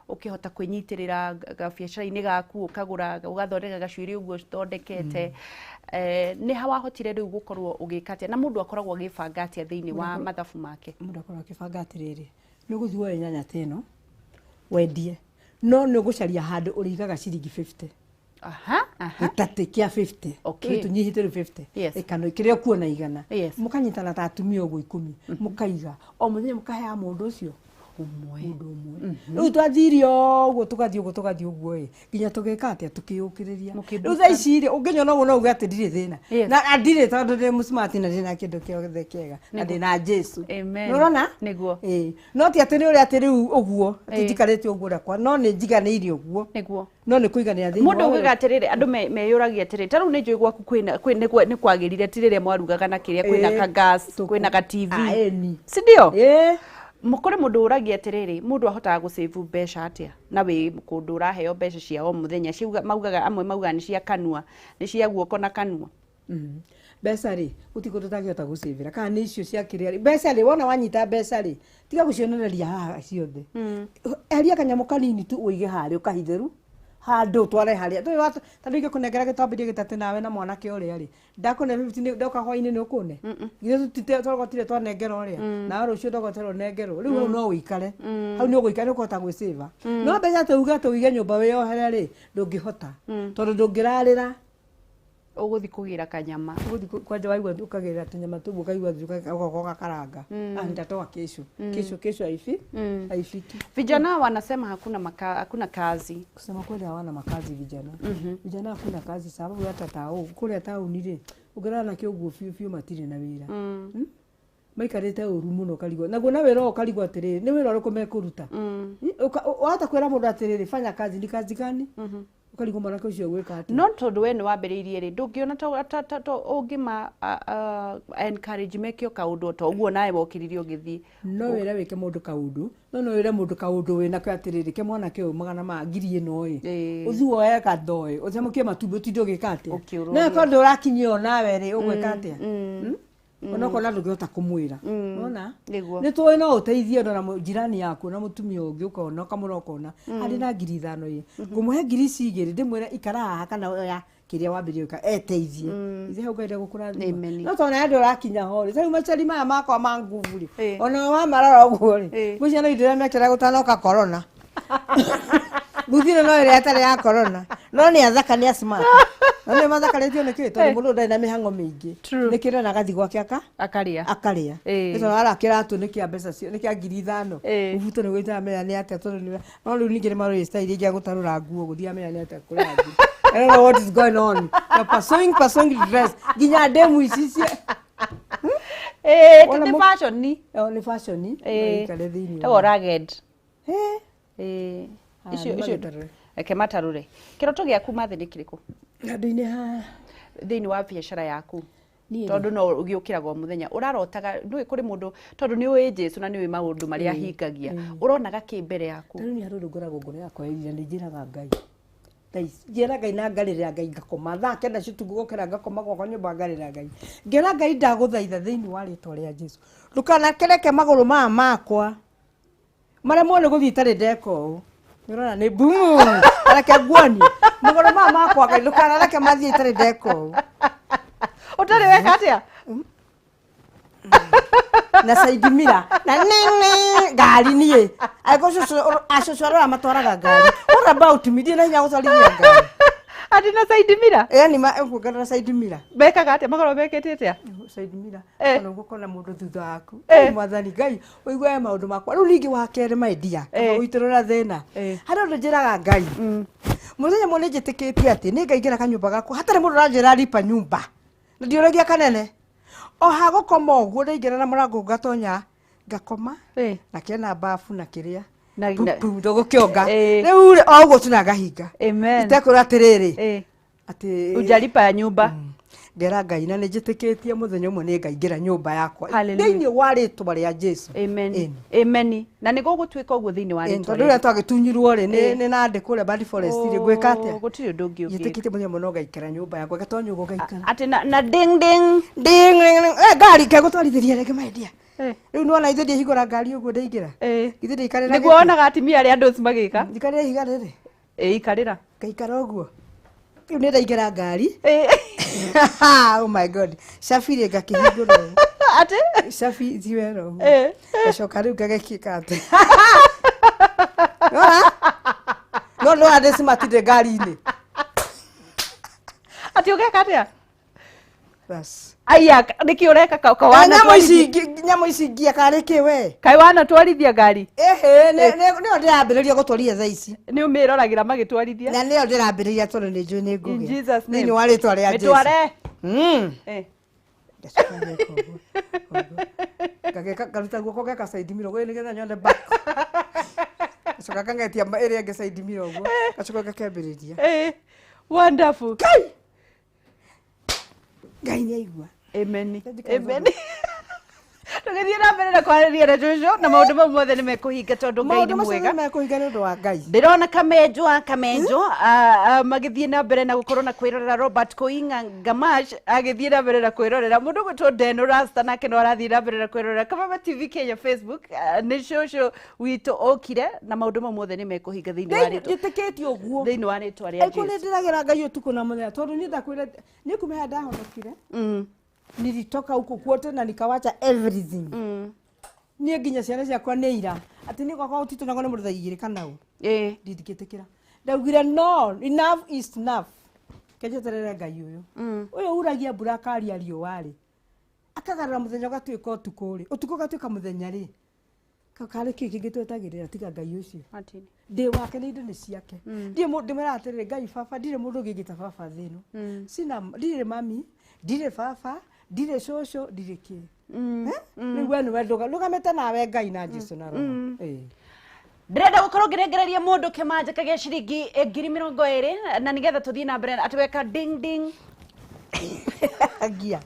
S1: ũkĩhota kwĩnyitĩrĩra gabiacara-inĩ gaku, ũkagũra ũgathondeka gacuĩrĩ ũguo ũthondekete, nĩ ha wahotire rĩu gũkorwo ũgĩka atĩa, na mũndũ akoragwo agĩbanga atĩa thĩinĩ wa mathabu make?
S2: Mũndũ akorwo akĩbanga atĩrĩrĩ, nĩ ũgũthiĩ woe nyanya ta ĩno wendie, no nĩ ũgũcaria handũ ũrĩigaga ciringi 50.
S1: Aha, aha.
S2: Gĩtatĩ kĩa 50.
S1: Okay.
S2: Rĩu tũnyihĩte rĩu 50.
S1: Yes.
S2: Ĩkano kĩrĩa ũkuona 100.
S1: Yes.
S2: Mũkanyitana ta atumia ũguo 10, mũkaiga o mũthenya mũkaheaga mũndũ ũcio
S1: Ũmwe.
S2: Mũndũ ũmwe. Rĩu twathire ũguo, tũgathiĩ ũguo, tũgathiĩ ũguo ĩ, nginya tũgĩka atĩa, tũkĩyũkĩrĩria.
S1: Mũkĩ
S2: Rĩu thaa ici rĩ, ũngĩnyona ũguo no uge atĩ ndirĩ thĩna.
S1: Yes.
S2: Na ndirĩ, tondũ ndĩ mũsmart na ndĩ na kĩndũ kĩothe kĩega na ndĩ na Jesu.
S1: Amen.
S2: Nĩũrona?
S1: Nĩguo.
S2: Ĩĩ, no ti atĩ nĩ ũrĩa atĩ rĩu ũguo atĩ
S1: Ĩĩ.
S2: njikarĩte ũguo ũrĩa no nĩ njiganĩire ũguo.
S1: Nĩguo.
S2: No nĩ kũiganĩra thĩinĩ
S1: Mũndũ
S2: wa
S1: ugaga atĩrĩrĩ, andũ meyũragia atĩrĩrĩ, ta rĩu nĩ njũĩ gwaku kwĩna nĩ kwagĩrire, ti rĩrĩa mwarugaga na kĩrĩa kwĩna
S2: Ĩĩ,
S1: ka gas, kwĩna ka TV.
S2: Ah, ĩni.
S1: Si ndio?
S2: Ĩĩ.
S1: Kũrĩ mũndũ ũragia atĩrĩrĩ, mũndũ ahotaga gũsave mbeca atĩa na wĩ kũndũ ũraheo mbeca cia o mũthenya, maugaga, amwe maugaga nĩ cia kanua, nĩ cia guoko na kanua.
S2: Mbeca rĩ, gũtirĩ kũndũ ũtangĩhota gũcĩvĩra, kana nĩ icio cia kĩrĩa rĩ, mbeca rĩ, wona wanyita mbeca rĩ, tiga gũcionereria haha ciothe. Eheria kanyamũ kanini tu ũige harĩa ũkahithĩru handũ ũtware harĩa. Ta rĩu ingĩkũnengera gĩtwambĩrie gĩtatĩ nawe na mwanake ũrĩa rĩ, ndakũne 50 ndoka hwainĩ nĩ ũkũne. Githĩ tũtire twanengera ũrĩa, nawe rũciũ ndogotera ũnengerwo. Rĩu hau no ũikare, hau nĩ ũgũikara, nĩ ũkũhota gwĩcĩva. No mbeca tũuge atĩ ũige nyũmba wĩyohere rĩ, ndũngĩhota, tondũ ndũngĩrarĩra.
S1: Ũgũthiĩ kũgĩra kanyama.
S2: Ũgũthiĩ kwanja waigua ũkagĩra tũnyama tũu, ũkaigua ũgoka ũgakaranga. Ah, nitatoa kesho, kesho, kesho haifiki.
S1: Vijana wanasema hakuna kazi.
S2: Kusema kweli hawana makazi vijana. Vijana hakuna kazi, sababu hata tao kũrĩa taũni rĩ, ũngĩrora nakĩo ũguo biũ biũ matirĩ na wĩra. Maikarĩte ũru mũno ũkarigwo naguo na wĩra ũyũ, ũkarigwo atĩrĩrĩ, nĩ wĩra ũrĩkũ mekũruta? Wahota kwĩra mũndũ atĩrĩrĩ, fanya kazi, ni kazi gani? Ũkarigwo mwanake ũcio gwĩka atĩa.
S1: No tondũ we nĩ wambĩrĩirie rĩ, ndũngĩona ta ũngĩma encourage meke o kaũndũ ta ũguo nawe wokĩririe ũgĩthiĩ?
S2: No wĩre wĩke mũndũ kaũndũ, no wĩre mũndũ kaũndũ wĩnako atĩrĩrĩ, ke mwanake ũyũ magana ma ngiri ĩno ĩ, ũthiĩ woe gathoĩ ũcamũkie matumbĩ ũtinde ũgĩka atĩa.
S1: Ũkĩũrũria.
S2: No akorwo ndũrakinyia o nawe rĩ, ũgwĩka atĩa? Onokorwo ndũngĩhota kũmwĩra, nona.
S1: Nĩguo.
S2: Nĩ tũĩ no ũteithie ona jirani yaku na mũtumia ũngĩ, ũkona ũkamũra ũkona arĩ na 5,000 ĩ, ngũmũhe ngiri ici igĩrĩ ndĩmwĩre ikara haha kana oya kĩrĩa wambĩrĩria gwĩka eteithie ithe hau Ngai gũkũrathima.
S1: Amen.
S2: No tondũ nawe ndũrakinya ho rĩ, tarĩu macari maya makwa ma nguvu rĩ, ona wamarora ũguo rĩ, ngwĩciria no indo iria mekĩra gũtanoka corona, nguthi ĩno no ĩrĩa ĩtarĩ ya corona, no nĩ athaka, nĩ a smart. Na nĩ mathakarĩtio nĩ kĩ tondũ mũndũ ndarĩ na mĩhang'o mĩingĩ.
S1: True.
S2: Nĩ kĩrĩa na gathi gwake
S1: Akaria.
S2: Akaria.
S1: Ĩĩ.
S2: Nĩ tondũ ara kĩratũ nĩ kĩa mbeca nĩ kĩa 5,000.
S1: Ĩĩ.
S2: Mũbuto nĩ gwĩtaga menya nĩ atĩa tondũ nĩ no rĩu ningĩ nĩ marũĩ style ĩngĩ ya gũtarũra nguo gũthiĩ amenya nĩ atĩa kũrathiĩ. I don't know what is going on. You're pursuing dress. Nginya ndemu ici cia
S1: Eh,
S2: Wona
S1: nĩ fashion ni.
S2: Oh, nĩ fashion.
S1: Ĩĩ.
S2: Ikare thĩinĩ.
S1: Tago ragged.
S2: Eh.
S1: Eh.
S2: Ah,
S1: Icio
S2: nĩ
S1: icio.
S2: magĩtarũre.
S1: Reke matarũre. Kĩroto gĩaku mathĩ nĩ kĩrĩkũ?
S2: Handũ-inĩ ha
S1: Thĩinĩ wa biacara yaku.
S2: Niĩ rĩ?
S1: Tondũ no ũgĩũkĩraga o mũthenya ũrarotaga ndũĩ kũrĩ mũndũ tondũ nĩ ũĩ Jesu na nĩ ũĩ maũndũ marĩa ahingagia ũronaga kĩ mbere yaku.
S2: Tarĩu nĩ harĩ ũndũ ngoragwo ngoro yakwa ĩrira nĩ njĩraga Ngai thaa ici njĩra Ngai na ngarĩrĩra Ngai ngakoma thaa 9 cia ũtukũ gũkĩra ngakoma gwakwa nyũmba ngarĩrĩra Ngai ngera Ngai ndagũthaitha thĩinĩ wa rĩtwa rĩa Jesu ndũkanakereke magũrũ maya makwa maremwo nĩ gũthiĩ itarĩ ndeka ũũ nĩũrona nĩ boom reke nguonie magũrũ maya makwa Ngai ndũkanareke mathiĩ itarĩ ndeka ũũ.
S1: Ũtarĩ weka atĩa?
S2: Na side mirror na nini ngari niĩ angĩkorwo cũcũ acũcũ arĩa matwaraga ngari, what about me? Ndirĩ na hinya gũtwarithia ngari.
S1: Atĩ na side mirror?
S2: Yani ma kuongerera side mirror.
S1: Mekaga atĩa? Makoragwo mekĩte atĩa?
S2: Side mirror.
S1: Eh.
S2: Ona ũgũkora mũndũ thutha waku.
S1: Eh.
S2: Mwathani Ngai ũiguage maũndũ makwa rĩu ningĩ wa kerĩ my dear
S1: Eh.
S2: gũitũrũra thĩna
S1: Eh.
S2: harĩ ũndũ njĩraga Ngai mũthenya mũmwe nĩ njĩtĩkĩtie atĩ nĩ ngaingĩra kanyũmba gakwa hatarĩ mũndũ ũranjĩra lipa nyumba na ndiũragia kanene o hagũkoma ũguo ndaingĩra na mũrango ngatonya ngakoma
S1: Eh.
S2: na kena bafu na kĩrĩa
S1: Na
S2: ndũgũkĩonga
S1: Eh.
S2: rĩu rĩ o ũguo tu na ngahinga
S1: Amen.
S2: itekwĩra atĩrĩrĩ
S1: Eh.
S2: atĩ
S1: Ujalipa ya nyumba.
S2: Ngera Ngai na nĩ njĩtĩkĩtie mũthenya ũmwe nĩ ngaingĩra nyũmba yakwa
S1: Hallelujah.
S2: thĩinĩ wa rĩtwa rĩa Jesu.
S1: Amen.
S2: Ĩni.
S1: Amen. Na nĩ gũgũtuĩka ũguo thĩinĩ wa
S2: Ĩni,
S1: rĩtwa
S2: tondũ
S1: rĩa
S2: rĩrĩa twagĩtunyirwo rĩ
S1: Eh.
S2: nĩ nandĩ kũrĩa Bad Forest rĩ ngwĩka atĩa?
S1: Gũtirĩ ũndũ ũngĩ ũngĩka.
S2: Njĩtĩkĩtie mũthenya ũmwe no ngaikara nyũmba yakwa ngatonya ũguo ngaikara
S1: Atĩ na ding ding.
S2: Ding, ding, ding. Eh, ngari kegũtwarithĩria rĩngĩ my dear.
S1: Eh.
S2: Rĩu nĩwona ithuĩ ndiahingũra ngari ũguo ndaingĩra
S1: Eh.
S2: ithuĩ ndiaikarĩra
S1: Nĩguo wonaga atumia arĩa andũ magĩka.
S2: njikarĩra ihiga rĩrĩ.
S1: Ĩ ikarĩra.
S2: Ngaikara ũguo rĩu nĩ ndaingĩra ngari.
S1: Eh.
S2: Oh my God, cabi rĩ ngakĩhingũra ũguo.
S1: Atĩ?
S2: Cabi ti wera ũguo.
S1: Eh.
S2: Ngacoka rĩu ngagekĩka atĩ Nĩwona? No no andĩ cimatinde ngari-inĩ.
S1: Atĩ ũgeka atĩa?
S2: Bas.
S1: Aya, nĩkĩ ũreka
S2: Eh, nyamũ ici nyamũ ici ngia karĩ kĩ we?
S1: Kaĩ wanatwarithia ngari?
S2: Ĩhĩ, nĩyo ndĩrambĩrĩria gũtwarithia thaa ici.
S1: Nĩ ũmĩroragĩra magĩtwarithia?
S2: Na nĩyo ndĩrambĩrĩria tondũ nĩ njũĩ nĩ
S1: In
S2: ngũgĩa.
S1: Jesus name.
S2: Thĩinĩ wa rĩtwa rĩa Jesu.
S1: Mĩtware.
S2: Mm.
S1: Eh.
S2: Ngacoka ngeka ũguo, ũguo. Ngageka ngaruta guoko ngeka side mirror ũguo nĩgetha nyone back. Ngacoka ngangetia ĩrĩa ĩngĩ side mirror ũguo. Ngacoka ngakĩambĩrĩria.
S1: Eh. Wonderful.
S2: Ngai! Ngai nĩ aigua.
S1: Amen.
S2: Ndikauga.
S1: Amen. Tũgĩthiĩ na mbere na kwarĩria na cũcũ na maũndũ mau mothe nĩ mekũhinga tondũ Ngai
S2: Maũndũ
S1: nĩ
S2: macio
S1: mwega.
S2: nĩ mekũhinga nĩ ũndũ wa Ngai.
S1: Ndĩrona kamenjwa kamenjo magĩthiĩ na mbere na gũkorwo na kwĩrorera Robert Koinga Gamash agĩthiĩ na mbere na kwĩrorera mũndũ gwĩtwo Deno Rasta nake no arathiĩ na mbere na kwĩrorera Kameme TV Kenya Facebook nĩ cũcũ witũ okire na maũndũ mau mothe nĩ mekũhinga thĩinĩ wa rĩtwa
S2: Njĩtĩkĩtie ũguo.
S1: thĩinĩ wa rĩtwa rĩa
S2: Aiko nĩ
S1: Jesu.
S2: ndĩragĩra Ngai ũtukũ na mũthenya tondũ niĩ ndakwĩra niĩ kuma harĩa ndahonokire nilitoka huko kwote na nikawacha everything. Niĩ nginya ciana ciakwa nĩ ira atĩ niĩ gwakwa gũtitũnagwo nĩ mũndũ thaa 2 kana ũ
S1: Ĩĩ.
S2: ndingĩtĩkĩra ndaugire no enough is enough kenjeterere Ngai ũyũ ũyũ uragia mbura akaria riũa rĩ akagarũra mũthenya ũgatuĩka ũtukũ rĩ ũtukũ ũgatuĩka mũthenya rĩ karĩ kĩ kĩngĩ twetagĩrĩra tiga Ngai ũcio?
S1: Martin.
S2: Ndĩ wake nĩ indo nĩ ciake ndirĩ ndĩmwĩraga atĩrĩrĩ Ngai baba ndirĩ mũndũ ũngĩ ingĩta baba thĩ ĩno sina ndirĩ mami ndirĩ baba ndirĩ cũcũ ndirĩ kĩ. Eh? Rĩu we nĩwe ndũgamĩte nawe Ngai na Jesu na Roho. Ĩĩ.
S1: Ndĩrenda gũkorwo ngĩrengereria mũndũ kĩmanjĩka gĩa ciringi 20,000 na nĩgetha tũthiĩ na mbere atĩ weka ding ding.
S2: Ngia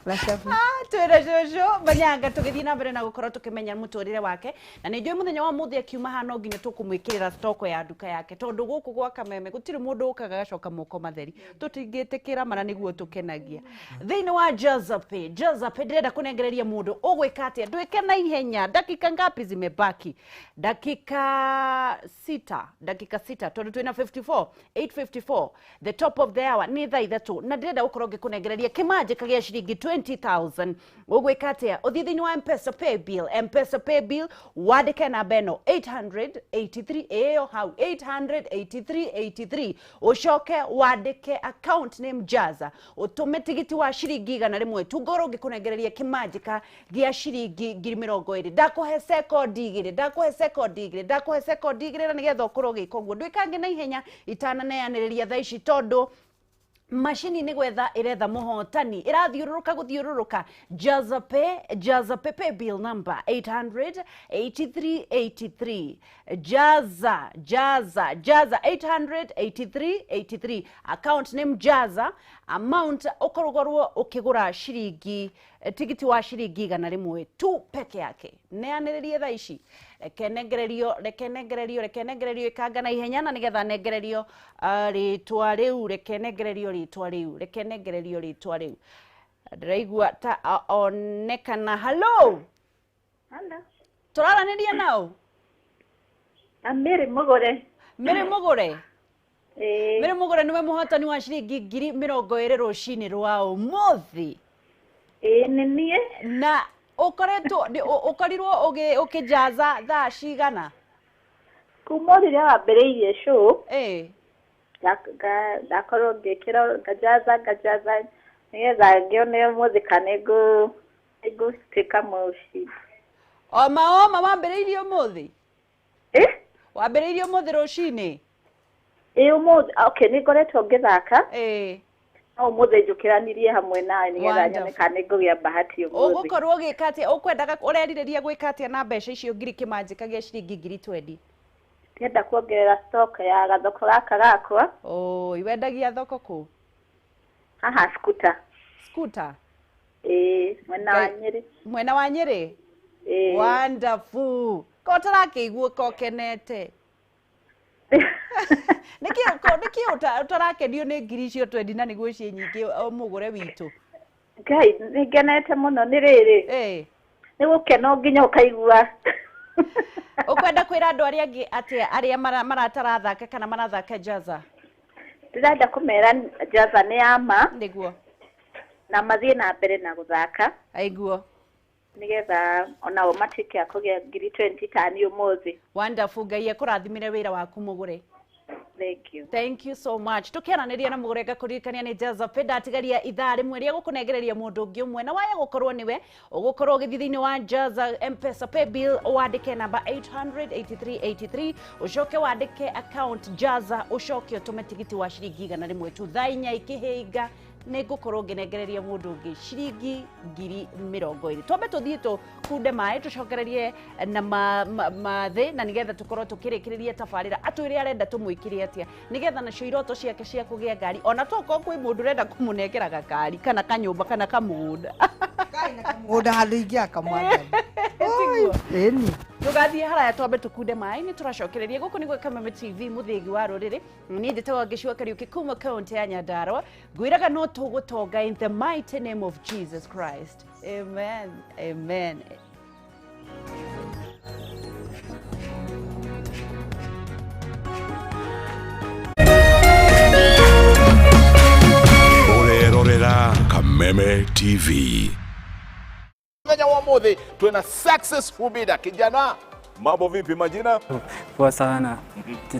S2: na cabi.
S1: Ah, twĩna cũcũ manyanga tũgĩthiĩ na mbere na gũkorwo tũkĩmenya mũtũrĩre wake na nĩ njũĩ mũthenya wa mũthĩ akiuma haha no nginya tũkũmwĩkĩrĩra stoko ya nduka yake tondũ gũkũ gwa Kameme gũtirĩ mũndũ ũkaga agacoka moko matheri tũtingĩtĩkĩra mana nĩguo tũkenagia thĩinĩ wa Josephine. Josephine ndĩrenda kũnengereria mũndũ ũgwĩka atĩa ndwĩke na ihenya. Dakika ngapi zimebaki? Dakika 6, dakika 6 tondũ twĩna 54 8:54, the top of the hour nĩ thaa 3 na ndĩrenda gũkorwo ngĩkũnengereria kĩmanjĩka gĩa ciringi 20,000. Ũgwĩka atĩa? Ũthiĩ thĩinĩ wa Mpesa pay bill, Mpesa pay bill, wandĩke namba ĩno 883, ĩyo hau 88383, ũcoke wandĩke account name Jaza, ũtũme tigiti wa ciringi 100 tu, ngorwo ngĩkũnengereria kĩmanjĩka gĩa ciringi 20,000. Ndakũhe sekondi 2, ndakũhe sekondi 2, ndakũhe sekondi 2, na nĩgetha ũkorwo ũgĩka ũguo. Ndwĩkange na ihenya itananeanĩrĩria thaa ici, tondũ macini nĩ gwetha ĩretha mũhotani, ĩrathiũrũrũka gũthiũrũrũka. Jaza Pay, Jaza Pay, pay bill number 88383, Jaza, Jaza, Jaza, 88383, account name Jaza, amount ũkorwo ũkĩgũra ciringi tigiti wa ciringi 100 tu peke yake. Neanĩrĩrie thaa ici, reke nengererio, reke nengererio, reke nengererio, ikanga na ihenya na nĩgetha nengererio rĩtwa rĩu, reke nengererio rĩtwa rĩu, reke nengererio rĩtwa rĩu. Ndĩraigua ta onekana. Hello.
S4: Hello.
S1: Tũraranĩria nao?
S4: Mary Mugure.
S1: Mary Mugure.
S4: Ĩĩ.
S1: Mary Mugure, nĩwe mũhotani wa ciringi 20,000 rũcinĩ rwa ũmũthĩ.
S4: Ĩĩ, nĩ niĩ.
S1: Na ũkoretwo ũkorirwo ũkĩjaza thaa cigana?
S4: Kuma rĩrĩa wambĩrĩirie show,
S1: ĩĩ,
S4: ndakorwo ngĩkĩra, ngajaza, ngajaza nĩgetha ngĩone ũmũthĩ kana nĩngũtuĩka mũcindi.
S1: Oma oma wambĩrĩirie ũmũthĩ?
S4: Ĩ?
S1: Wambĩrĩirie ũmũthĩ rũcinĩ?
S4: Ĩ, ũmũthĩ. Okay, nĩ ngoretwo ngĩthaka.
S1: Ĩĩ.
S4: No ũmũthĩ njũkĩranirie hamwe nawe nĩgetha nyone
S1: Wonderful.
S4: kana nĩngũgĩa bahati ũmũthĩ.
S1: Ũgũkorwo ũgĩka atĩa? Ũkwendaga, ũrerirĩria gwĩka atĩa na mbeca icio ngiri, kĩmanjĩka gĩa ciringi 20,000?
S4: Ndĩrenda kuongerera stock ya gathoko gaka gakwa.
S1: Oi, wendagia thoko kũ?
S4: Haha Skuta.
S1: Skuta?
S4: Ĩĩ, mwena wa
S1: Ngai-
S4: Nyĩrĩ.
S1: Mwena wa Nyĩrĩ?
S4: Ĩĩ.
S1: Wonderful. Ko ũtarakĩigua ko ũkenete? Nĩkĩ ũtarakenio nĩ ngiri icio 20 na nĩguo ciĩ nyingĩ, o mũgũre witũ?
S4: Ngai, nĩ ngenete mũno nĩ rĩrĩ.
S1: Ĩĩ.
S4: Nĩ gũkena nginya ũkaigua.
S1: Ũkwenda kwĩra andũ arĩa angĩ atĩa, arĩa maratarathaka kana marathaka Jaza?
S4: Ndĩrenda kũmera Jaza nĩ ya ma.
S1: Nĩguo.
S4: Na mathiĩ na mbere na gũthaka.
S1: Aiguo.
S4: Nĩgetha onao matuĩke a kũgĩa 20,000 tani ũmũthĩ.
S1: Wonderful. Ngai ekũrathimire wĩra waku, mũgũre.
S4: Thank you.
S1: Thank you so much. Tukiaranĩria na mũgũre, ngakũririkania nĩ Jaza Pay. Ndatigaria ithaa rĩmwe rĩa gũkũnengereria mũndũ ũngĩ ũmwe, na waya gũkorwo nĩwe ũgũkorwo ũgĩthiĩ thĩinĩ wa Jaza Mpesa pay bill, wandĩke namba 88383, ũcoke wandĩke account Jaza, ũcoke ũtũme tigiti wa ciringi 100 tu. Thaa 4 ikĩhĩnga nĩ ngũkorwo ngĩnengereria mũndũ ũngĩ ciringi 20,000. Twambe tũthiĩ tũkunde maĩ, tũcokererie na mathĩ, na nĩgetha tũkorwo tũkĩrĩkĩrĩria tabarĩra, atwĩre arenda tũmwĩkĩre atĩa nĩgetha nacio iroto ciake cia kũgĩa ngari, ona tokorwo kwĩ mũndũ ũrenda kũmũnengera gakari kana kanyũmba kana kamũgũnda.
S2: Mũgũnda handũ ingĩaka, mwathani.
S1: Tiguo?
S2: Ĩni.
S1: Tũgathiĩ haraya, twambe tũkunde maĩ, nĩ tũracokereria. Gũkũ nĩ gwĩ Kameme TV, mũthĩgi wa rũrĩrĩ. Niĩ njĩtagwo Ngĩcua Kariũki kuma kaũntĩ ya Nyandarua. Ngwĩraga no tũgũtonga in the mighty name of Jesus Christ. Amen, amen.
S5: Ũrerorera Kameme TV.
S6: Mũthenya wa ũmũthĩ twĩna Success Fubida. Kijana, mambo vipi? Majina?
S7: Poa sana.